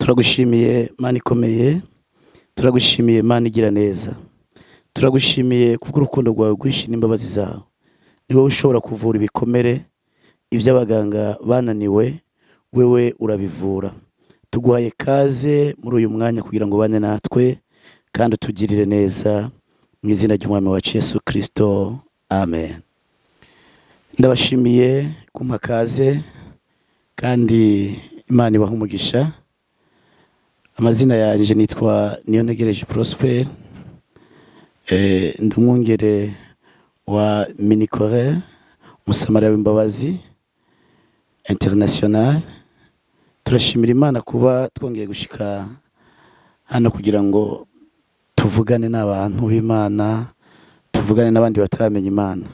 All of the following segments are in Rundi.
Turagushimiye Mana ikomeye, turagushimiye Mana igira neza, turagushimiye kubw'urukundo rwawe rwinshi n'imbabazi zawe. Ni wowe ushobora kuvura ibikomere, ibyo abaganga bananiwe wewe urabivura. Tuguhaye kaze muri uyu mwanya kugira ngo ubane natwe kandi utugirire neza, mu izina ry'Umwami wacu Yesu Kirisito, amen. Ndabashimiye kumpa kaze kandi Imana ibaha umugisha. Amazina yanjye nitwa Niyontegereje Prosper, ndi umwungere wa Minikore Umusamariya w'Imbabazi International. Turashimira Imana kuba twongeye gushika hano kugira ngo tuvugane n'abantu b'Imana, tuvugane n'abandi bataramenya Imana.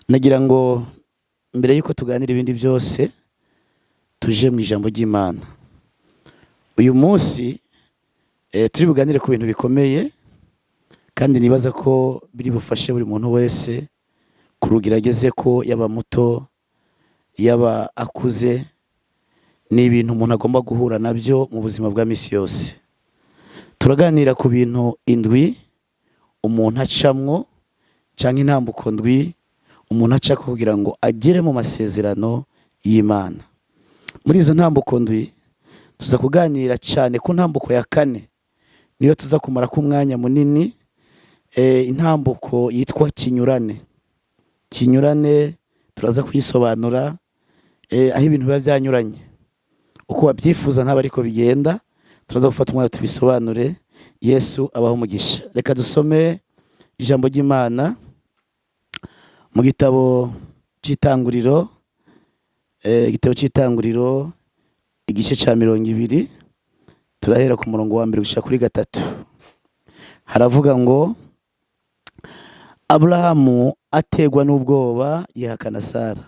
Nagira ngo mbere y'uko tuganira ibindi byose, tuje mu ijambo ry'Imana. Uyu munsi turi buganire ku bintu bikomeye kandi nibaza ko biri bufashe buri muntu wese ku rugero ageze ko, yaba muto, yaba akuze. Ni ibintu umuntu agomba guhura nabyo mu buzima bwa misi yose. Turaganira ku bintu indwi umuntu acamwo, cyangwa intambuko ndwi umuntu acako kugira ngo agere mu masezerano y'Imana. Muri izo ntambuko ndwi, tuza kuganira cyane ku ntambuko ya kane, niyo tuza kumara ko umwanya munini, intambuko yitwa kinyurane. Kinyurane turaza kuyisobanura, aho ibintu biba byanyuranye, uko wabyifuza ntabwo ariko bigenda. Turaza gufata umwanya tubisobanure. Yesu abaho umugisha. Reka dusome ijambo ry'Imana mu gitabo cy'Itanguriro, igitabo cy'Itanguriro, igice cya 20, turahera ku murongo wa mbere gushyira kuri gatatu. Haravuga ngo: "Aburahamu ategwa n'ubwoba, yihakana Sara.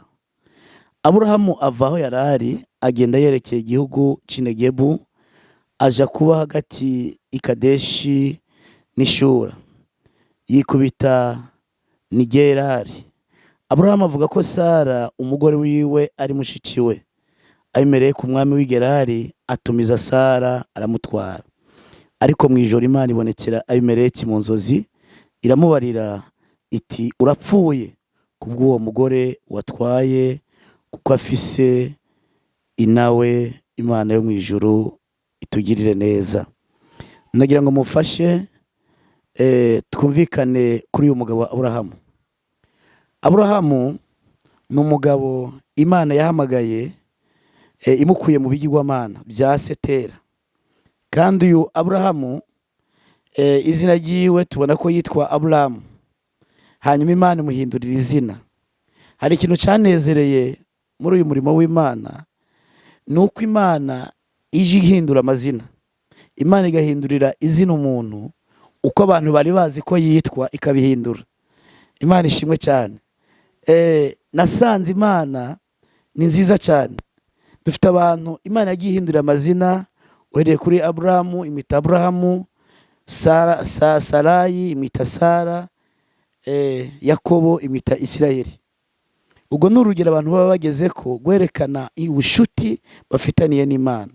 Aburahamu ava aho yari ari, agenda yerekeye igihugu cy'Inegebu, aja kuba hagati i Kadeshi n'Ishura, yikubita ni Gerari. Aburahamu avuga ko Sara umugore wiwe ari mushiki we. Abimeleki umwami w'i Gerari atumiza Sara, aramutwara. Ariko mu ijoro Imana ibonekera Abimeleki mu nzozi, iramubarira iti: 'Urapfuye kubw'uwo mugore watwaye, kuko afise inawe.' Imana yo mu ijuru itugirire neza. Nagira ngo mufashe twumvikane kuri uyu mugabo Aburahamu. Aburahamu ni umugabo Imana yahamagaye, imukuye mu bigirwamana bya Setera. Kandi uyu Aburahamu, izina ryiwe tubona ko yitwa Aburahamu, hanyuma Imana imuhindurira izina. Hari ikintu cyanezereye muri uyu murimo w'Imana, ni uko Imana ije ihindura amazina. Imana igahindurira izina umuntu, uko abantu bari bazi ko yitwa ikabihindura. Imana ishimwe cyane. Nasanze Imana ni nziza cyane. Dufite abantu Imana yagiye ihindurira amazina, uhereye kuri Aburahamu imwita Aburahamu, Sara, Sarayi imwita Sara, Yakobo imwita Isirayeli. Ubwo ni urugero abantu baba bageze ko rwerekana ubushuti bafitaniye n'Imana.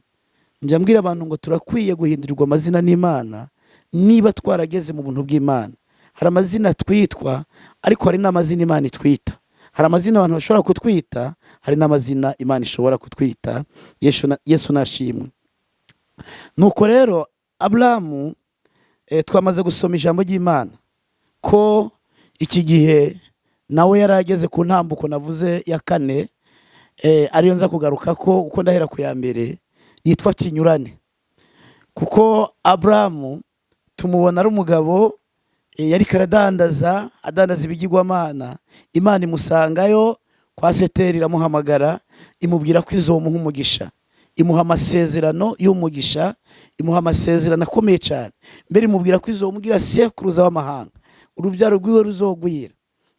Njya mbwira abantu ngo turakwiye guhindurirwa amazina n'Imana niba twarageze mu buntu bw'Imana. Hari amazina twitwa, ariko hari n'amazina Imana itwita. Hari amazina abantu bashobora kutwita, hari n'amazina Imana ishobora kutwita. Yesu nashimwe. Nuko rero Aburahamu, twamaze gusoma ijambo ry'Imana ko iki gihe nawe yari ageze ku ntambuko navuze ya kane, ariyo nza kugaruka ko uko ndahera ku ya mbere yitwa kinyurane. Kuko Aburahamu tumubona ari umugabo, yari karadandaza, adandaza ibigirwamana. Imana imusangayo kwa Seteri, iramuhamagara, imubwira ko izomuha umugisha, imuha amasezerano y'umugisha, imuha amasezerano akomeye cyane. Mbere imubwira ko izomubwira sekuruza w'amahanga, urubyaro rwiwe ruzogwira.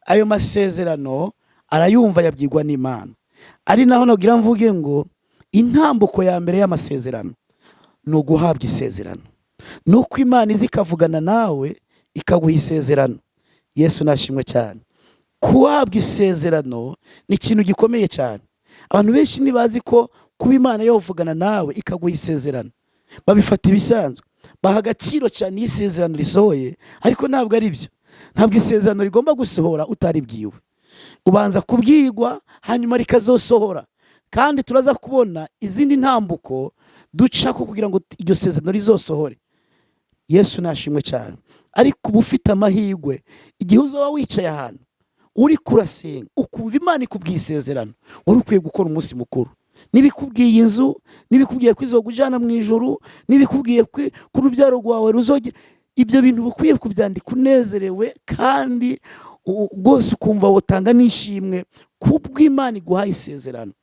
Ayo masezerano arayumva, yabwirwa n'Imana. Ari naho nagira mvuge ngo intambuko ya mbere y'amasezerano ni uguhabwa isezerano, ni uko Imana iza ikavugana nawe, ikaguha isezerano. Yesu nashimwe cyane. Kuhabwa isezerano ni ikintu gikomeye cyane. Abantu benshi ntibazi ko Kuba Imana yovugana nawe ikaguha isezerano, babifata ibisanzwe, baha agaciro cyane iyo isezerano risohoye, ariko ntabwo ari byo. Ntabwo isezerano rigomba gusohora utaribwiwe. Ubanza kubwirwa, hanyuma rikazosohora. Kandi turaza kubona izindi ntambuko ducako kugira ngo iryo sezerano rizosohore. Yesu nashimwe cyane. Ariko uba ufite amahirwe igihe uzaba wicaye ahantu uri kurasenga, ukumva Imana ikubwiye isezerano. Wari ukwiye gukora umunsi mukuru. Nibikubwiye inzu, nibikubwiye ko izogujyana mu ijuru, nibikubwiye ko urubyaro rwawe ruzogira, ibyo bintu uba ukwiye kubyandika unezerewe, kandi rwose ukumva wotanga n'ishimwe kubw'Imana iguhaye isezerano.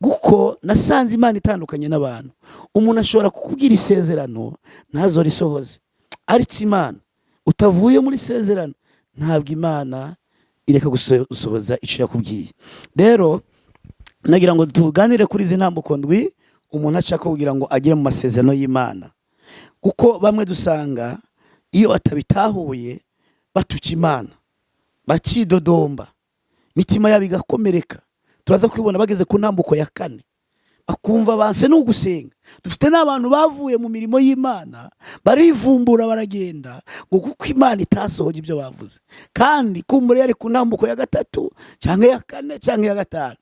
Kuko nasanze Imana itandukanye n'abantu. Umuntu ashobora kukubwira isezerano ntazorisohoze, ariko Imana, utavuye muri isezerano, ntabwo Imana ireka gusohoza icyo yakubwiye. Rero nagira ngo tuganire kuri izi ntambuko ndwi umuntu ashaka kugira ngo agere mu masezerano y'Imana, kuko bamwe dusanga iyo batabitahuye batuka Imana, bakidodomba, imitima yabo igakomereka. Turaza kwibona bageze ku ntambuko ya kane, bakumva banse n'ugusenga. Dufite n'abantu bavuye mu mirimo y'Imana, barivumbura, baragenda ngo kuko Imana itasohoje ibyo bavuze, kandi kumbura yari ku ntambuko ya gatatu cyangwa iya kane cyangwa iya gatanu.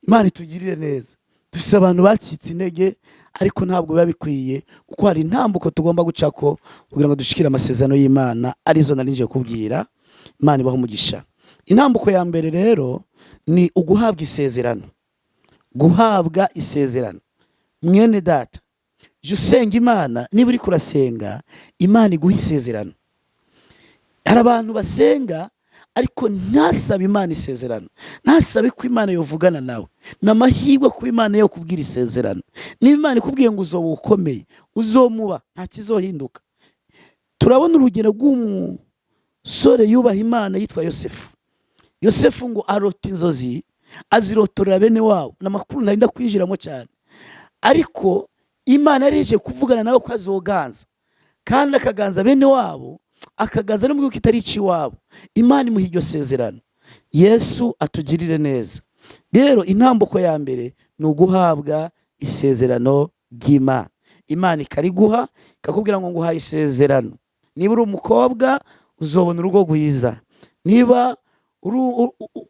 Imana itugirire neza. Dufite abantu bacitse intege, ariko ntabwo biba bikwiye, kuko hari intambuko tugomba gucako kugira ngo dushikire amasezerano y'Imana, arizo nari nje kubwira. Imana ibaho umugisha. Intambuko ya mbere rero ni uguhabwa isezerano. Guhabwa isezerano, mwene data, jya usenga Imana. Niba uri kurasenga, Imana iguha isezerano. Hari abantu basenga ariko ntasabe Imana isezerano, ntasabe ko Imana yovugana nawe. Ni amahirwe kuba Imana yo kubwira isezerano. Niba Imana ikubwiye ngo uzoba ukomeye, uzomuba, nta kizohinduka. Turabona urugero rw'umusore yubaha Imana yitwa Yosefu. Yosefu ngo arota inzozi, azirotorera bene wabo. Ni amakuru ntarinda kwinjiramo cyane, ariko Imana yari kuvugana nawe ko azoganza, kandi akaganza bene wabo, akaganza no mu gihugu kitari icy'iwabo. Imana imuha iryo sezerano. Yesu atugirire neza. Rero intambuko ya mbere ni uguhabwa isezerano ry'Imana. Imana ikariguha, ikakubwira ngo nguhaye isezerano. Niba uri umukobwa, uzobona urugo rwiza. Niba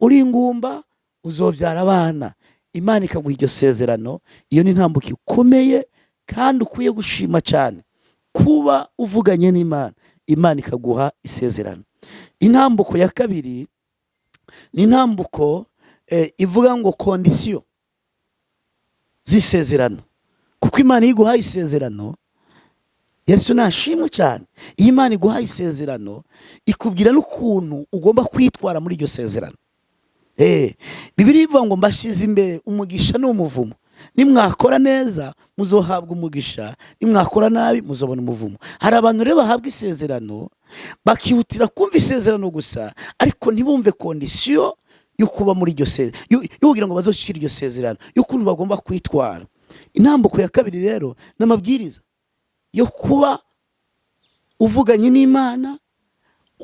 uri ingumba, uzobyara abana. Imana ikaguha iryo sezerano. Iyo ni intambuko ikomeye kandi ukwiye gushima cyane, kuba uvuganye n'Imana, Imana ikaguha isezerano. Intambuko ya kabiri ni intambuko ivuga ngo conditions z'isezerano. Kuko Imana iyo iguhaye isezerano, Yesu nashimwe cyane, iyo Imana iguhaye isezerano ikubwira n'ukuntu ugomba kwitwara muri iryo sezerano. Bibiliya ivuga ngo mbashyize imbere umugisha n'umuvumo. Nimwakora neza muzohabwa umugisha, nimwakora nabi muzobona umuvumo. Hari abantu rero bahabwa isezerano bakihutira kumva isezerano gusa, ariko ntibumve condition yo kuba muri iryo sezerano, yo kugira ngo bazoshyire iryo sezerano, y'ukuntu bagomba kwitwara. Intambuko ya kabiri rero ni amabwiriza yo kuba uvuganye n'Imana.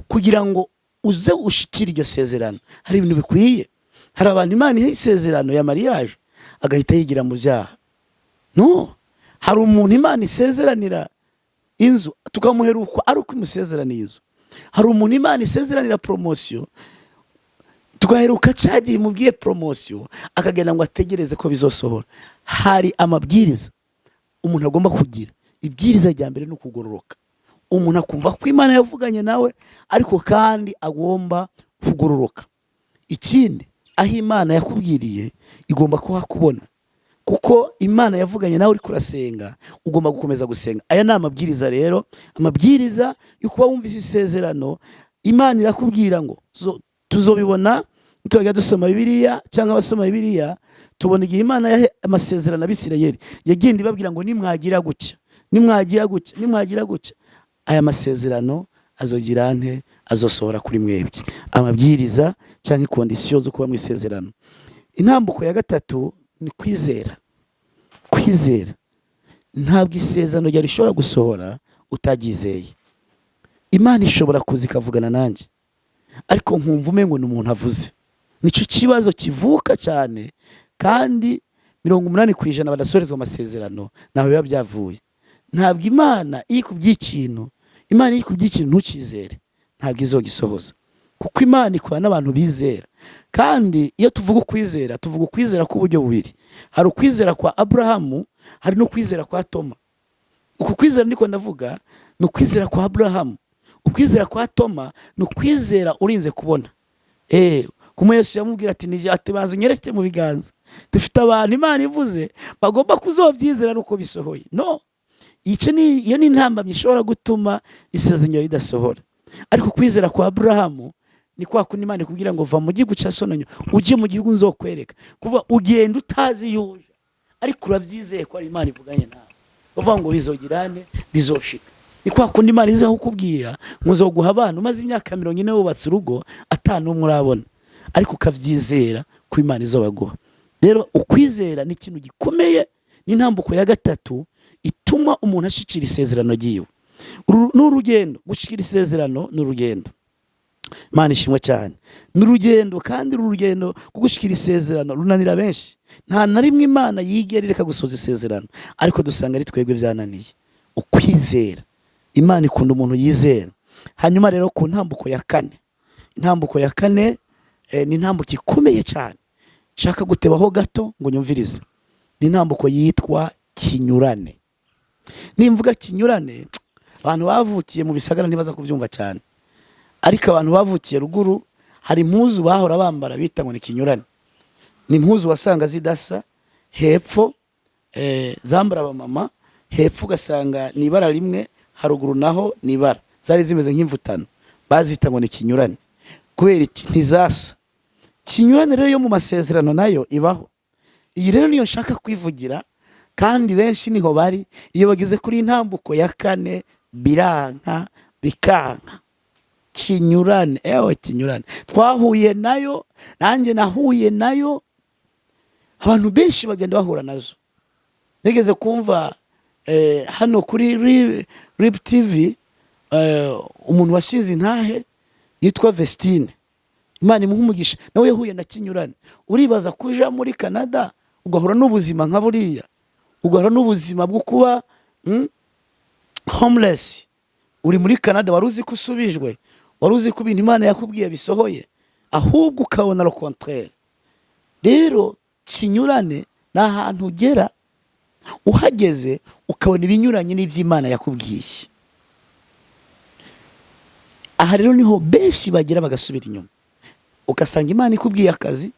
Kugira ngo uze ushikire iryo sezerano, hari ibintu bikwiye. Hari abantu Imana iha isezerano ya mariage, agahita yigira mu byaha. No hari umuntu Imana isezeranira inzu, tukamuheruka ari uko imusezeraniye inzu. Hari umuntu Imana isezeranira promotion, tugaheruka cyagiye imubwiye promotion, akagenda ngo ategereze ko bizosohora. Hari amabwiriza umuntu agomba kugira. Ibwiriza rya mbere ni ukugororoka. Umuntu akumva ko Imana yavuganye nawe, ariko kandi agomba kugororoka. Ikindi, aho Imana yakubwiriye igomba kuhakubona, kuko Imana yavuganye nawe uri kurasenga, ugomba gukomeza gusenga. Aya ni amabwiriza rero, amabwiriza yo kuba wumvise isezerano. Imana irakubwira ngo tuzobibona tujya dusoma Bibiliya cyangwa abasoma Bibiliya, tubona igihe Imana yahe amasezerano Abisirayeli, yagenda ibabwira ngo nimwagira gutya, nimwagira gutya, nimwagira gutya, aya masezerano azogira nte, azosohora kuri mwebwe. Amabwiriza cyangwa conditions zo kuba mu isezerano. Intambuko ya gatatu ni kwizera. Kwizera, ntabwo isezerano ryari rishobora gusohora utaryizeye. Imana ishobora kuza ikavugana nanjye, ariko nkumva umengo ni umuntu avuze. Nicyo kibazo kivuka cyane, kandi 80% badasorezwa amasezerano, naho biba byavuye. Ntabwo Imana iyo ikubwiye ikintu, Imana iyo ikubwiye ikintu ntukizere, ntabwo izogisohoza, kuko Imana ikora n'abantu bizera. Kandi iyo tuvuga ukwizera, tuvuga ukwizera k'uburyo bubiri: hari ukwizera kwa Aburahamu, hari n'ukwizera kwa Toma. Uku kwizera ndiko ndavuga ni ukwizera kwa Aburahamu. Ukwizera kwa Toma ni ukwizera urinze kubona. Kumwe Yesu yamubwira ati nije, ati banza unyereke mu biganza. Dufite abantu Imana ivuze bagomba kuzobyizera nuko bisohoye. No icyo ni iyo ni intambamyi ishobora gutuma isezerano ridasohora. Ariko kwizera kwa Aburahamu ni kwa kundi Imana ikubwira ngo va mu gihugu cya sononyo ujye mu gihugu nzokwereka. Kuva ugenda utazi iyo uja, ariko urabyizeye ko ari Imana ivuganye nawe, bavuga ngo bizogirane, bizoshika. Ni kwa kundi Imana iza kukubwira ngo uzoguha abana, umaze imyaka 40 wubatse urugo atanu umwe urabona, ariko ukabyizera ko Imana izobaguha. Rero ukwizera ni ikintu gikomeye, ni intambuko ya gatatu ituma umuntu ashikira isezerano ryiwe. Uru ni urugendo, gushikira isezerano ni urugendo. Imana ishimwe cyane. Ni urugendo, kandi uru rugendo rwo gushikira isezerano runanira benshi. Nta na rimwe Imana yigera ireka gusoza isezerano, ariko dusanga ari twebwe byananiye. Ukwizera, Imana ikunda umuntu yizera. Hanyuma rero ku ntambuko ya kane, intambuko ya kane ni intambuko ikomeye cyane, nshaka gutebaho gato ngo nyumvirize. Ni intambuko yitwa kinyurane. Nimvuga kinyurane, abantu bavukiye mu bisagara ntibaza kubyumva cyane, ariko abantu bavukiye ruguru hari impuzu bahora bambara bita ngo ni kinyurane. Ni impuzu wasanga zidasa hepfo, zambara abamama, hepfo ugasanga ni ibara rimwe, haruguru naho ni ibara, zari zimeze nk'imvutano, bazita ngo ni kinyurane. Kubera iki? Ntizasa. Kinyurane rero yo mu masezerano nayo ibaho. Iyi rero niyo nshaka kwivugira, kandi benshi niho bari. Iyo bageze kuri intambuko ya kane biranka, bikanka. Kinyurane, ewe kinyurane twahuye nayo, nanjye nahuye nayo, abantu benshi bagenda bahura nazo. Nigeze kumva hano kuri Rip TV, umuntu washinze intahe yitwa Vestine, Imana imuha umugisha, nawe yahuye na kinyurane. Uribaza kuja muri Canada ugahura n'ubuzima nka buriya, ugahura n'ubuzima bwo kuba homeless, uri muri Canada, wari uzi ko usubijwe, wari uzi ko ibintu Imana yakubwiye bisohoye, ahubwo ukabona le contraire. Rero kinyurane ni ahantu ugera, uhageze ukabona ibinyuranye n'iby'Imana yakubwiye. Aha rero niho benshi bagera bagasubira inyuma. Ugasanga Imana ikubwiye akazi,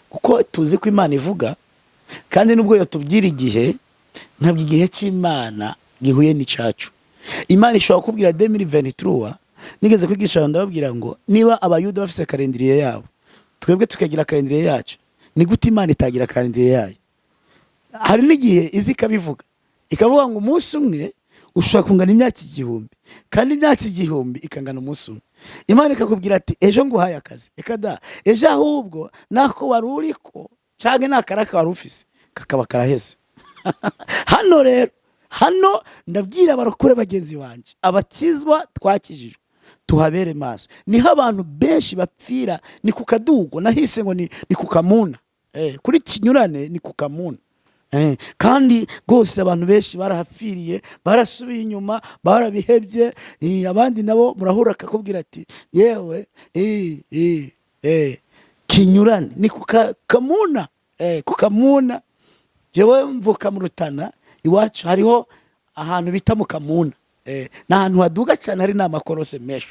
kuko tuzi ko Imana ivuga, kandi nubwo yatubwira igihe, ntabwo igihe cy'Imana gihuye n'icyacu. Imana ishobora kukubwira 2023. Nigeze kwigisha abantu ndababwira ngo niba Abayuda bafise calendrier yabo, twebwe tukagira calendrier yacu, ni gute Imana itagira calendrier yayo? Hari n'igihe izi ikabivuga, ikavuga ngo umunsi umwe ushobora kungana imyaka 1000, kandi imyaka 1000 ikangana umunsi umwe. Imana ikakubwira ati ejo nguhaye akazi, reka da, ejo ahubwo nako wari uriko cyangwa nakaraka wari ufise kakaba karaheze. Hano rero, hano ndabwira abarokore bagenzi banjye, abakizwa twakijijwe, tuhabere maso. Niho abantu benshi bapfira, ni ku kadugo nahise ngo ni ku kamuna. Kuri kinyurane ni ku kamuna. Kandi rwose abantu benshi barahapfiriye, barasubiye inyuma, barabihebye. Abandi nabo murahura akakubwira ati yewe, kinyurane ni ku kamuna, ku kamuna. Jewe mvuka mu Rutana, iwacu hariho ahantu bita mu Kamuna. Ni ahantu haduga cyane, hari n'amakorose menshi.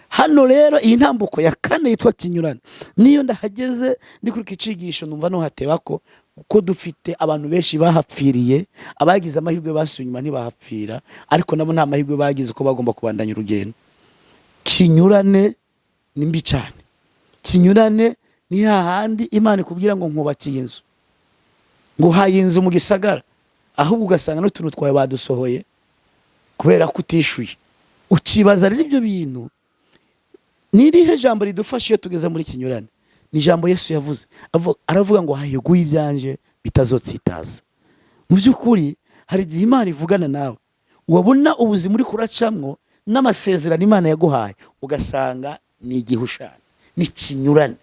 Hano rero iyi ntambuko ya kane yitwa kinyurane, niyo ndahageze ndi kuri iki cigisho numva nohateba ko kuko dufite abantu benshi bahapfiriye. Abagize amahirwe basuye inyuma ntibahapfira, ariko nabo nta mahirwe bagize uko bagomba kubandanya urugendo. Kinyurane ni mbi cyane. Kinyurane ni hahandi Imana ikubwira ngo nkubakiye inzu, ngo uhaye inzu mu gisagara, ahubwo ugasanga n'utuntu twawe badusohoye kubera ko utishyuye. Ukibaza rero ibyo bintu, ni irihe jambo ridufasha iyo tugeze muri kinyurane? Ni ijambo Yesu yavuze. Aravuga ngo hahiguye ibyanje bitazotsitaza. Mu by'ukuri hari igihe Imana ivugana nawe, wabona ubuzima uri kuracamwo n'amasezerano Imana yaguhaye, ugasanga ni igihushane, ni kinyurane.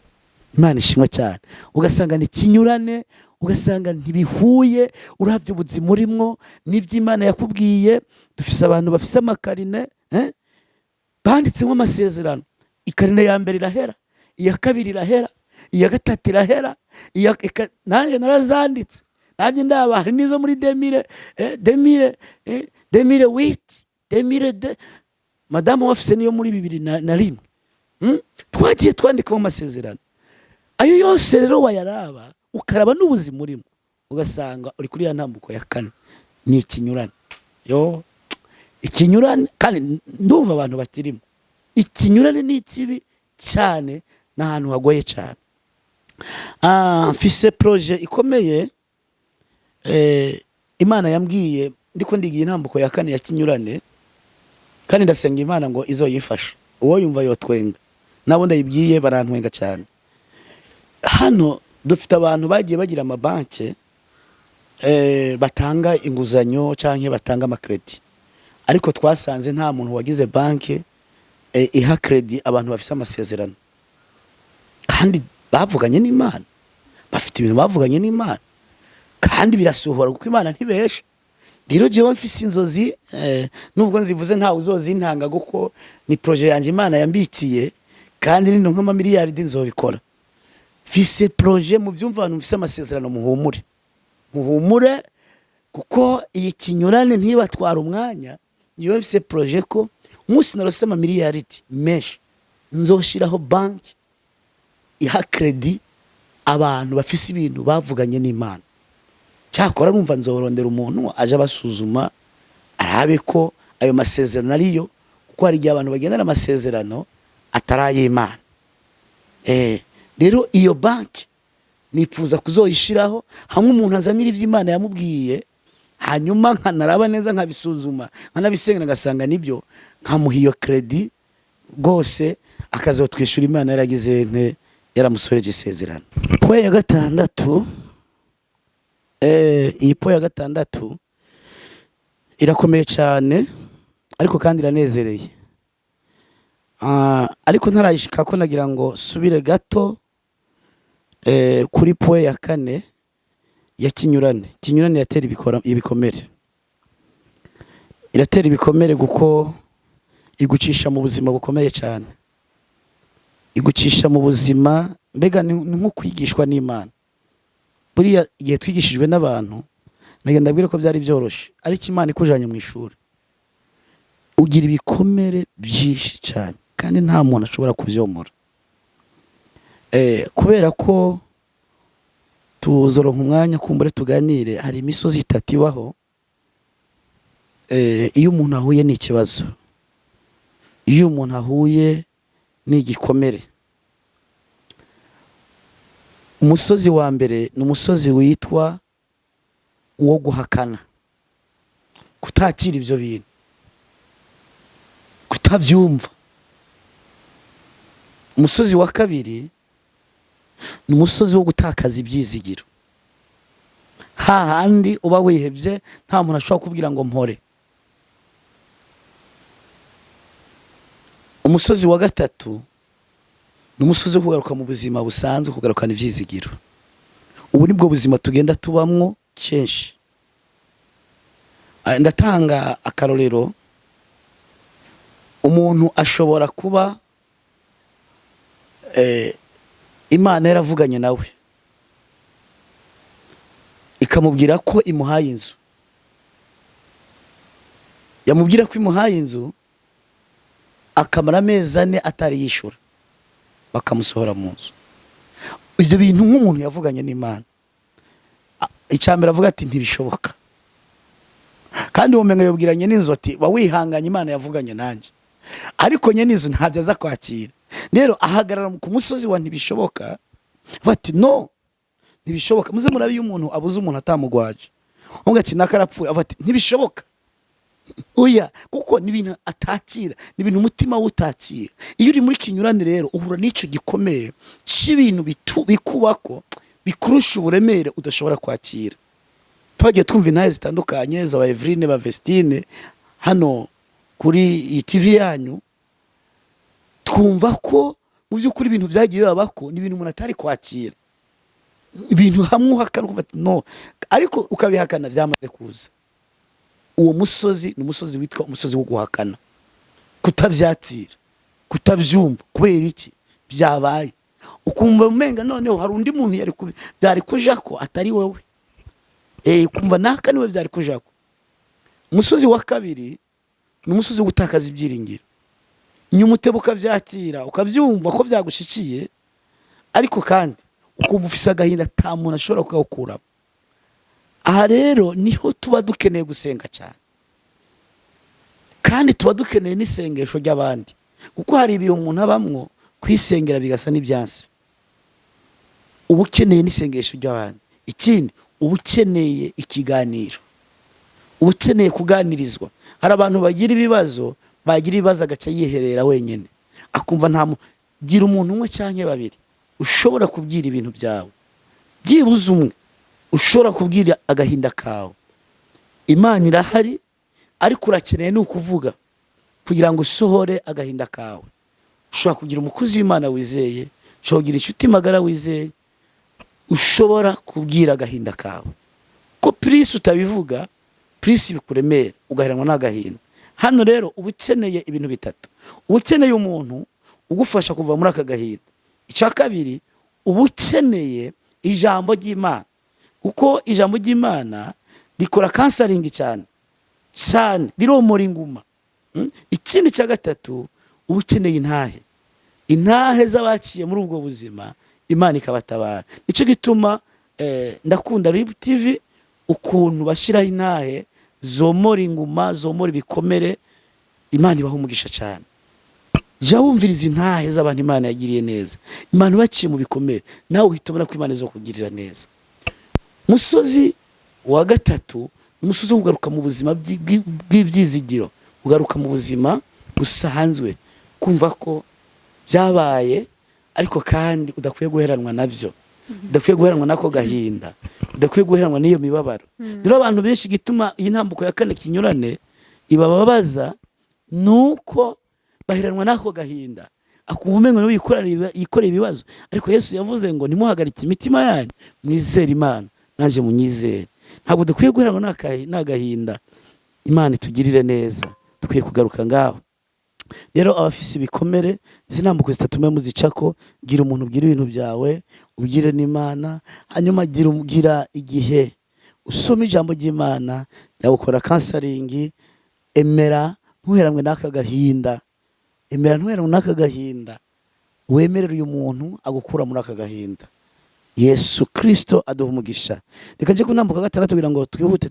Imana ishimwe cyane. Ugasanga ni ikinyurane, ugasanga ntibihuye. Uravye ubuzima urimwo n'iby'Imana yakubwiye. Dufise abantu bafise amakarine, banditsemo amasezerano. Ikarine ya mbere irahera, iya kabiri irahera, iya gatatu irahera, nanjye narazanditse, nanjye ndaba hari n'izo muri 2000, 2008, 2002, madamu wafise niyo muri 2001. Twagiye twandikamo amasezerano ayo yose. Rero wayaraba, ukaraba n'ubuzima urimo, ugasanga uri kuri ya ntambuko ya kane, ni ikinyurane. Yo, ikinyurane, kandi ndumva abantu bakirimo. Ikinyurane ni ikibi cyane, ni ahantu hagoye cyane. Mfise projet ikomeye, Imana yambwiye ndiko ndigiye intambuko ya kane ya kinyurane, kandi ndasenga Imana ngo izoyifashe. Uwo yumva yotwenga, nabo ndayibwiye barantwenga cyane. Hano dufite abantu bagiye bagira amabanki, batanga inguzanyo cyangwa batanga amakredi, ariko twasanze nta muntu wagize banki iha kredi abantu bafise amasezerano kandi bavuganye n'Imana, bafite ibintu bavuganye n'Imana kandi birasohora, kuko Imana ntibesha. Rero jewe mfise inzozi, nubwo nzivuze ntawe uzozintanga, kuko ni projet yanjye Imana yambikiye, kandi nino nk'amamiliyaridi nzobikora. Mfise projet mu byumva, abantu mfise amasezerano, muhumure, muhumure, kuko iyi kinyurane ntibatwara umwanya. Njyewe mfise projet ko umunsi narose amamiliyaridi menshi, nzoshiraho banki iha kredi abantu bafise ibintu bavuganye n'Imana. Cyakora numva nzorondera umuntu aje abasuzuma, arabe ko ayo masezerano ariyo, kuko hari igihe abantu bagendana amasezerano atari ay'Imana. Rero iyo banki nifuza kuzoyishiraho, hamwe umuntu azanira ivyo Imana yamubwiye, hanyuma nkanaraba neza, nkabisuzuma, nkanabisengera, ngasanga nibyo, nkamuha iyo kredi rwose, akazotwishyura Imana yaragize nte, yaramusoreje isezerano. Point ya gatandatu, iyi point ya gatandatu irakomeye cyane, ariko kandi iranezereye. Ariko ntarayishika ko, nagira ngo subire gato kuri point ya kane ya kinyurane. Kinyurane yatera ibikomere, iratera ibikomere kuko igucisha mu buzima bukomeye cyane, igucisha mu buzima mbega ni nko kwigishwa n'Imana. Buriya igihe twigishijwe n'abantu, nagenda ndabwira ko byari byoroshe, ariko Imana ikujanye mu ishuri, ugira ibikomere byinshi cyane, kandi nta muntu ashobora kubyomora. Kubera ko tuzoronka umwanya kumbure tuganire, hari imisozi itatu ibaho iyo umuntu ahuye n'ikibazo, iyo umuntu ahuye n'igikomere. Umusozi wa mbere ni umusozi witwa uwo guhakana, kutakira ibyo bintu, kutabyumva. Umusozi wa kabiri ni umusozi wo gutakaza ibyizigiro, hahandi uba wihebye, nta muntu ashobora kubwira ngo mpore. Umusozi wa gatatu ni umusozi wo kugaruka mu buzima busanzwe, kugarukana ibyizigiro. Ubu nibwo buzima tugenda tubamwo kenshi. Ndatanga akarorero. Umuntu ashobora kuba Imana yaravuganye nawe, ikamubwira ko imuhaye inzu. Yamubwira ko imuhaye inzu, akamara amezi 4 atari yishura, bakamusohora mu nzu. Ibyo bintu nk'umuntu yavuganye n'Imana, icyambere avuga ati ntibishoboka. Kandi uwo menga yabwiranye n'inzu ati ba wihanganye, Imana yavuganye nanjye, ariko nyene inzu ntabyo aza kwakira. Rero ahagarara ku musozi wa ntibishoboka, bati no, ntibishoboka. Muze murabe iyo umuntu abuze umuntu atamugwaje, uvuga ati nakarapfuye, avuga ati ntibishoboka. Oya, kuko ni ibintu atakira, ni ibintu umutima we utakira. Iyo uri muri kinyurane rero, uhura n'icyo gikomere cy'ibintu bikubako, bikurusha uburemere, udashobora kwakira. Twagiye twumva intahe zitandukanye za ba Eveline, ba Vestine, hano kuri iyi TV yanyu, twumva ko mu Mu by'ukuri ibintu byagiye bibabako ni ibintu umuntu atari kwakira, ibintu hamwe uhakana ukumva ati no, ariko ukabihakana byamaze kuza. Uwo musozi ni umusozi witwa umusozi wo guhakana, kutabyakira, kutabyumva. Kubera iki byabaye? Ukumva umenga noneho hari undi muntu yari byari kuja ko atari wowe, ukumva naka niwe byari kujako. Umusozi wa kabiri ni umusozi wo gutakaza ibyiringiro. Nyuma uteba ukabyakira, ukabyumva ko byagushikiye, ariko kandi ukumva ufise agahinda ata muntu ashobora kukawukuramo. Aha rero niho tuba dukeneye gusenga cyane, kandi tuba dukeneye n'isengesho ry'abandi, kuko hari ibihe umuntu abamwo kwisengera bigasa n'ibyansi. Uba ukeneye n'isengesho ry'abandi. Ikindi, uba ukeneye ikiganiro, uba ukeneye kuganirizwa. Hari abantu bagira ibibazo, bagira ibibazo agaca yiherera wenyine, akumva nta gira umuntu umwe cyangwa babiri ushobora kubwira ibintu byawe, byibuze umwe ushobora kubwira agahinda kawe. Imana irahari, ariko urakeneye ni ukuvuga kugira ngo usohore agahinda kawe. Ushobora kugira umukozi w'Imana wizeye, ushobora kugira inshuti magara wizeye, ushobora kubwira agahinda kawe, ko plus utabivuga, plus bikuremera, ugaheranwa n'agahinda. Hano rero uba ukeneye ibintu bitatu: uba ukeneye umuntu ugufasha kuva muri aka gahinda. Icya kabiri, uba ukeneye ijambo ry'Imana, kuko ijambo ry'Imana rikora counseling cyane cyane, riromora inguma. Ikindi cya gatatu, uba ukeneye intahe, intahe z'abaciye muri ubwo buzima, Imana ikabatabara. Nicyo gituma ndakunda RIB TV, ukuntu bashyiraho intahe zomora inguma, zomora ibikomere. Imana ibaha umugisha cyane. Jya wumviriza intahe z'abantu Imana yagiriye neza, Imana baciye mu bikomere, nawe uhita ubona ko Imana izokugirira neza. Musozi wa gatatu, umusozi wo kugaruka mu buzima bw'ibyizigiro, kugaruka mu buzima busanzwe, kumva ko byabaye ariko kandi udakwiye guheranwa nabyo, udakwiye guheranwa n'ako gahinda, udakwiye guheranwa n'iyo mibabaro. Rero abantu benshi, igituma iyi ntambuko ya kane kinyurane ibababaza ni uko baheranwa n'ako gahinda, akumva umengo niwe yikoreye ibibazo. Ariko Yesu yavuze ngo: "Ntimuhagarike imitima yanyu, mwizere Imana, nanjye munyizere." Ntabwo dukwiye guheranwa n'agahinda. Imana itugirire neza. Dukwiye kugaruka ngaho. Rero abafise ibikomere, izi ntambuko zitatu mwe muzicako. Gira umuntu ubwira ibintu byawe, ubwire n'Imana, hanyuma gira igihe usoma ijambo ry'Imana, yagukora counseling. Emera ntuheranwe n'aka gahinda, emera ntuheranwe n'aka gahinda, wemerere uyu muntu agukura muri aka gahinda. Yesu Kirisito aduha umugisha. Reka njye ku ntambuko ya gatandatu kugira ngo twihute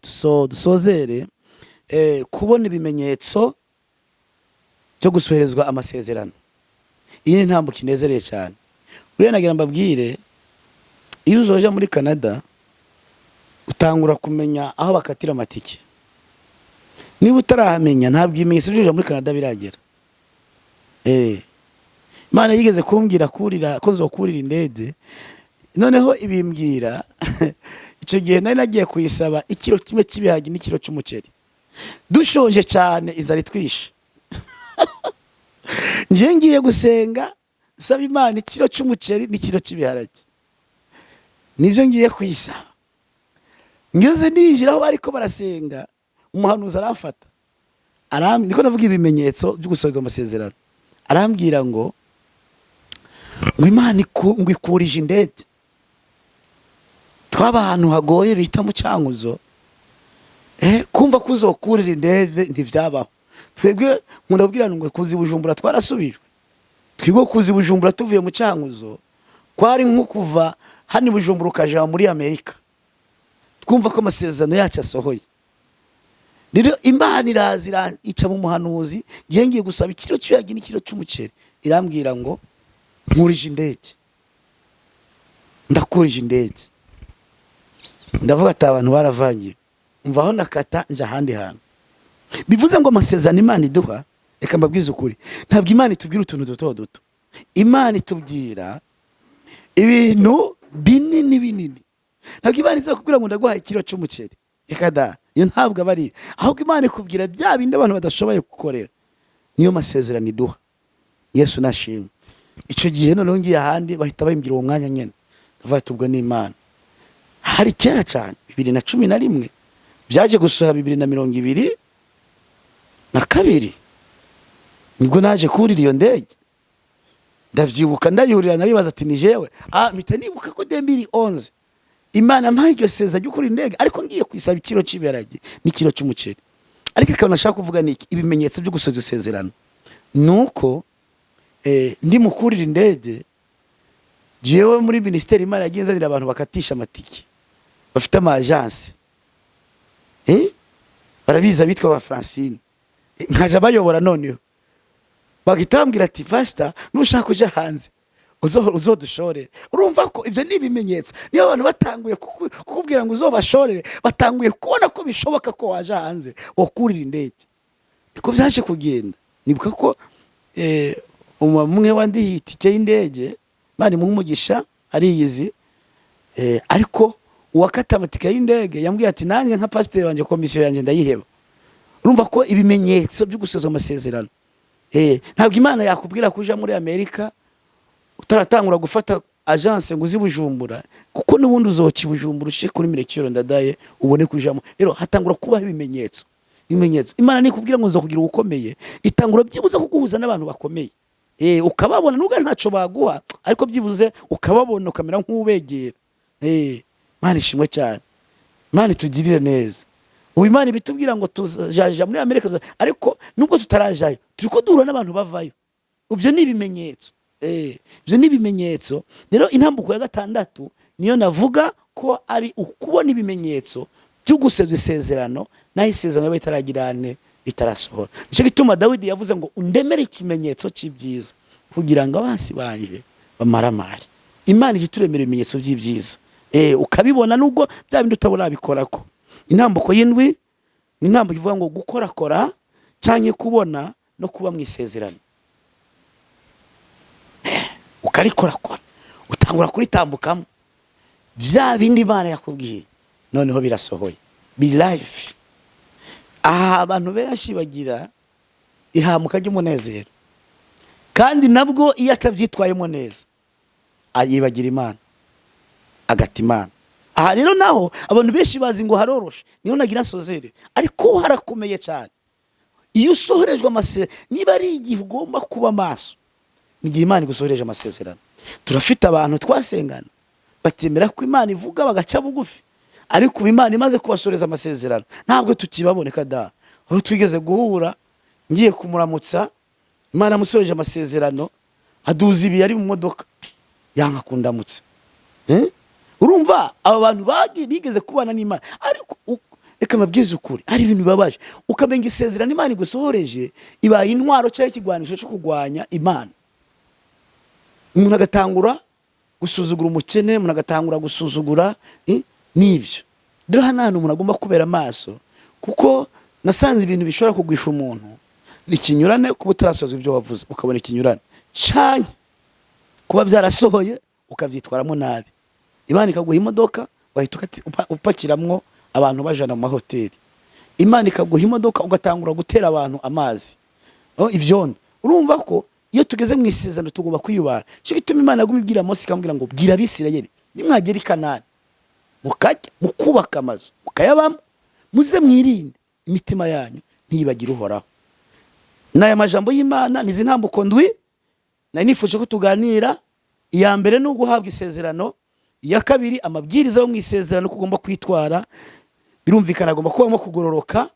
dusozere. Kubona ibimenyetso byo gusoherezwa amasezerano, iyi ni intambuko inezereye cyane. Buriya nagira mbabwire, iyo uzoja muri Canada utangura kumenya aho bakatira amatike. Niba utarahamenya, ntabwo ibimenyetso byo kuja muri Canada biragera. Imana yigeze kumbwira kurira ko nzokurira indege, noneho ibimbwira icyo gihe nari nagiye kuyisaba ikiro kimwe cy'ibiharage n'ikiro cy'umuceri, dushonje cyane, inzara itwishe. Njye ngiye gusenga nsaba Imana ikiro cy'umuceri n'ikiro cy'ibiharage, nibyo ngiye kuyisaba. Ngeze ninjira aho bariko barasenga, umuhanuzi aramfata, niko navuga ibimenyetso byo gusohoza amasezerano, arambwira ngo Imana ngo ikurije indege. Twaba ahantu hagoye bita mu Cyankuzo. Kumva ko uzokurira indege ntibyabaho. Twebwe nkunda kubwira ngo kuza i Bujumbura twarasubijwe. Twebwe kuza i Bujumbura tuvuye mu Cyankuzo kwari nko kuva hano i Bujumbura ukaja muri Amerika. Twumva ko amasezerano yacu asohoye. Rero Imana iraza ica mu muhanuzi, ngiye ngiye gusaba ikiro cy'ibiharage n'ikiro cy'umuceri, irambwira ngo: "Nkurije indege, ndakurije indege." Ndavuga ati: "Abantu baravangiwe." Mva aho nakata nja ahandi hantu. Bivuze ngo amasezerano Imana iduha, reka mbabwize ukuri, ntabwo Imana itubwira utuntu duto duto, Imana itubwira ibintu binini binini. Ntabwo Imana iza kubwira ngo ndaguhaye ikiro cy'umuceri, reka da, iyo ntabwo aba ari. Ahubwo Imana ikubwira bya bindi abantu badashoboye gukorera, niyo masezerano iduha. Yesu nashimwe. Icyo gihe noneho ngiye ahandi, bahita bayimbwira uwo mwanya nyene. Ndavuga ati ubwo ni Imana. Hari kera cyane, 2011, byaje gusohora 2022, nibwo naje kurira iyo ndege. Ndabyibuka ndayurira, naribaza ati ni jewe? Mpita nibuka ko 2011 Imana mpaye iryo seza ryo kurira indege, ariko ngiye kwisaba ikiro cy'ibiharage n'ikiro cy'umuceri. Ariko ikintu nashaka kuvuga ni iki: ibimenyetso byo gusoza isezerano ni uko ndi mu kurira indege, jewe muri minisiteri Imana yagiye inzanira abantu bakatisha amatike, bafite ama agence, barabizi, abitwa ba Francine. Nkaja bayobora, noneho bagahita bambwira ati: "Pastor, nushaka kuja hanze uzodushorere." Urumva ko ibyo ni ibimenyetso. Niyo abantu batanguye kukubwira ngo uzobashorere, batanguye kubona ko bishoboka ko waja hanze wakurira indege. Niko byaje kugenda. Nibuka ko umwe wandihiye itike y'indege, Imana imuhe umugisha, ariyizi, ariko uwakata amatike y'indege yambwiye ati: "Nanjye nka pasiteri wanjye, komisiyo yanjye ndayiheba." Urumva ko ibimenyetso byo gusoza amasezerano, ntabwo Imana yakubwira ko uja muri Amerika utaratangura gufata agence ngo uzi Bujumbura, kuko n'ubundi uzoca i Bujumbura ushike kuri Melchior Ndadaye ubone kujamo. Rero hatangura kubaho ibimenyetso. Ibimenyetso, Imana nikubwira ngo nzokugira ubukomeye, itangura byibuze kuguhuza n'abantu bakomeye, ukababona, nubwo ntaco baguha, ariko byibuze ukababona, ukamera nk'ubegera. Imana ishimwe cyane, Imana itugirire neza. Ubu Imana ibitubwira ngo tuzaja muri Amerika, ariko nubwo tutarajayo turiko duhura n'abantu bavayo. Ibyo ni ibimenyetso. Ibyo ni ibimenyetso. Rero intambuko ya gatandatu niyo navuga ko ari ukubona ibimenyetso byo guseza isezerano, naho isezerano riba ritaragirane, ritarasohora. Nicyo gituma Dawidi yavuze ngo: "Undemere ikimenyetso cy'ibyiza kugira ngo abansi banje bamaramare." Imana ijya ituremera ibimenyetso by'ibyiza, ukabibona nubwo bya bindi utabona bikorako. Intambuko y'indwi ni intambuko ivuga ngo gukorakora cyangwa kubona no kuba mu isezerano, ukarikorakora, utangura kuritambukamo, bya bindi Imana yakubwiye noneho birasohoye, biri live. Aha abantu benshi bagira ihamuka ry'umunezero, kandi nabwo iyo atabyitwayemo neza yibagira Imana, agata Imana. Aha rero naho abantu benshi bazi ngo haroroshe, niyo nagira nsozere, ariko harakomeye cyane. Iyo usohorejwe amasezerano, niba ari igihe ugomba kuba maso, ni igihe Imana igusohoreje amasezerano. Turafite abantu twasengana batemera ko Imana ivuga, bagaca bugufi, ariko ubu Imana imaze kubasoreza amasezerano ntabwo tukibaboneka da. Aho twigeze guhura ngiye kumuramutsa, Imana amusoreje amasezerano, aduza ibi yari mu modoka, yanka kundamutsa. Urumva aba bantu bigeze kubana n'Imana, ariko reka mbabwize ukuri, ari ibintu bibabaje ukamenya isezerano Imana igusohoreje ibaye intwaro cyangwa ikigwanisho cyo kurwanya Imana. Umuntu agatangura gusuzugura umukene, umuntu agatangura gusuzugura, n'ibyo. Rero hano hantu umuntu agomba kubera amaso, kuko nasanze ibintu bishobora kugwisha umuntu ni ikinyurane, kuba utarasoza ibyo wavuze ukabona ikinyurane, cyane kuba byarasohoye ukabyitwaramo nabi. Imana ikaguha imodoka, wahita upakiramwo abantu bajana mu mahoteli. Imana ikaguha imodoka, ugatangura gutera abantu amazi, oh, ivyondo. Urumva ko iyo tugeze mu isezerano tugomba kwiyubara. Cyo gituma Imana yaguma ibwira Mose, ikamubwira ngo: "Bwira Abisirayeli, nimwagera i Kanani mukajya mukubaka amazu mukayabamo, muze mwirinde imitima yanyu ntiyibagire Uhoraho." N'aya majambo y'Imana, nizi ntambuko ndwi nari nifuje ko tuganira. Iya mbere ni uguhabwa isezerano. Iya kabiri, amabwiriza yo mu isezerano ko ugomba kwitwara, birumvikana agomba kubamo kugororoka.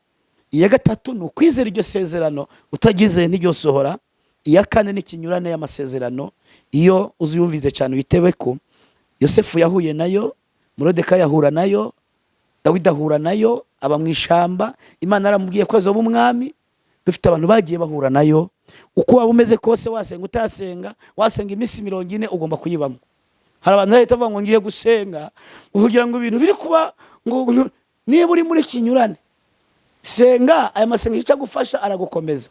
Iya gatatu ni ukwizera iryo sezerano, utagize ntiryosohora. Iya kane ni ikinyurane y'amasezerano. Iyo uzuyumvize cyane witebe ko Yosefu yahuye nayo, Moridekayi ahura nayo, Dawidi ahura nayo, aba mu ishamba, Imana aramubwiye ko azoba umwami. Dufite abantu bagiye bahura nayo. Uko waba umeze kose, wasenga utasenga, wasenga iminsi 40, ugomba kuyibamo. Hari abantu leta bavuga ngo ngiye gusenga kugira ngo ibintu biri kuba, ngo niba uri muri kinyurane, senga. Aya masengesho icyo agufasha, aragukomeza,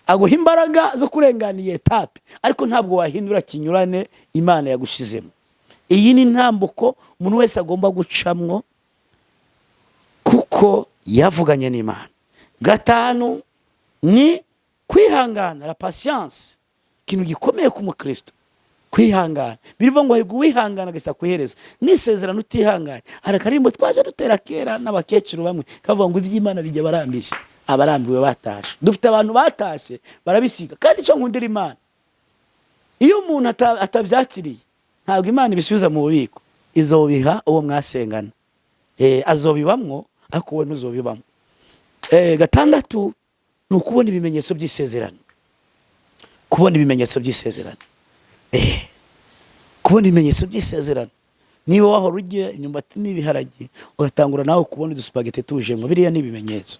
aguha imbaraga zo kurengana iyi étape, ariko ntabwo wahindura kinyurane Imana yagushizemo. Iyi ni intambuko umuntu wese agomba gucamwo kuko yavuganye n'Imana. Gatanu ni kwihangana, la patience. Ikintu gikomeye ku mukristo, kwihangana. Birivuga ngo hahirwa uwihangana agasa ku iherezo. N'isezerano utihanganye, hari akarimbo twaje dutera kera n'abakecuru bamwe kavuga ngo iby'Imana bijya barambije, abarambiwe batashe. Dufite abantu batashe barabisiga. Kandi icyo nkundira Imana, iyo umuntu atabyakiriye, ntabwo Imana ibisubiza mu bubiko, izobiha uwo mwasengana. Azobibamwo, ariko wowe ntuzobibamwo. Gatandatu ni ukubona ibimenyetso by'isezerano. Kubona ibimenyetso by'isezerano, kubona ibimenyetso by'isezerano. Niba wahora urya imyumbati n'ibiharage, ugatangura nawe kubona udusupagete tujemo, biriya ni ibimenyetso.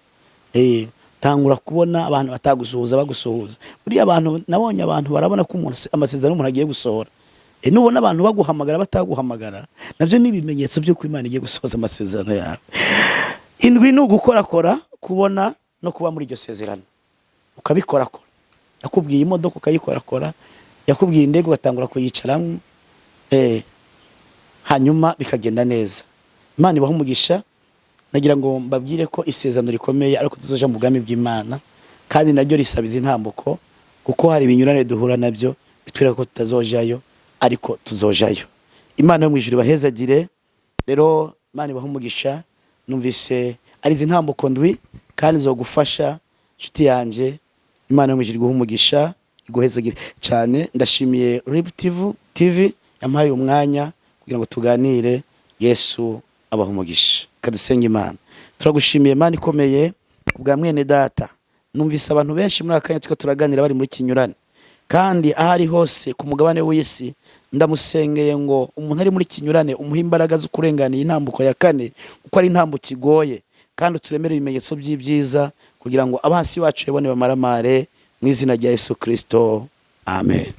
Tangura kubona abantu batagusuhuza bagusuhuza. Buriya abantu, nabonye abantu barabona ko umuntu, amasezerano umuntu agiye gusohora. Nubona abantu baguhamagara bataguhamagara, nabyo ni ibimenyetso by'uko Imana igiye gusohoza amasezerano yawe. Indwi ni ugukorakora, kubona no kuba muri iryo sezerano, ukabikorakora. Yakubwiye imodoka, ukayikorakora. Yakubwiye indege, ugatangura kuyicaramo, hanyuma bikagenda neza. Imana ibaha umugisha. Nagira ngo mbabwire ko isezerano rikomeye, ariko tuzoja mu bwami bw'Imana, kandi naryo risaba izi ntambuko, kuko hari ibinyurane duhura nabyo bitwereka ko tutazojayo, ariko tuzojayo. Imana yo mu ijuru ibahezagire. Rero Imana ibaha umugisha. Numvise ari izi ntambuko ndwi kandi zogufasha, inshuti yanjye. Imana yo mu ijuru iguhe umugisha, iguhezagire cyane. Ndashimiye Rib TV yampaye umwanya kugira ngo tuganire. Yesu abaha umugisha. Kadusenga Imana. Turagushimiye, Imana ikomeye, kubwa mwene data. Numvise abantu benshi muri aka kanya turiko turaganira bari muri kinyurane, kandi aho ari hose ku mugabane w'isi, ndamusengeye ngo umuntu ari muri kinyurane umuhe imbaraga zo kurenganira intambuko ya kane, kuko ari intambuko igoye, kandi uturemere ibimenyetso by'ibyiza kugira ngo abansi bacu babone bamaramare, mu izina rya Yesu Kristo, amen.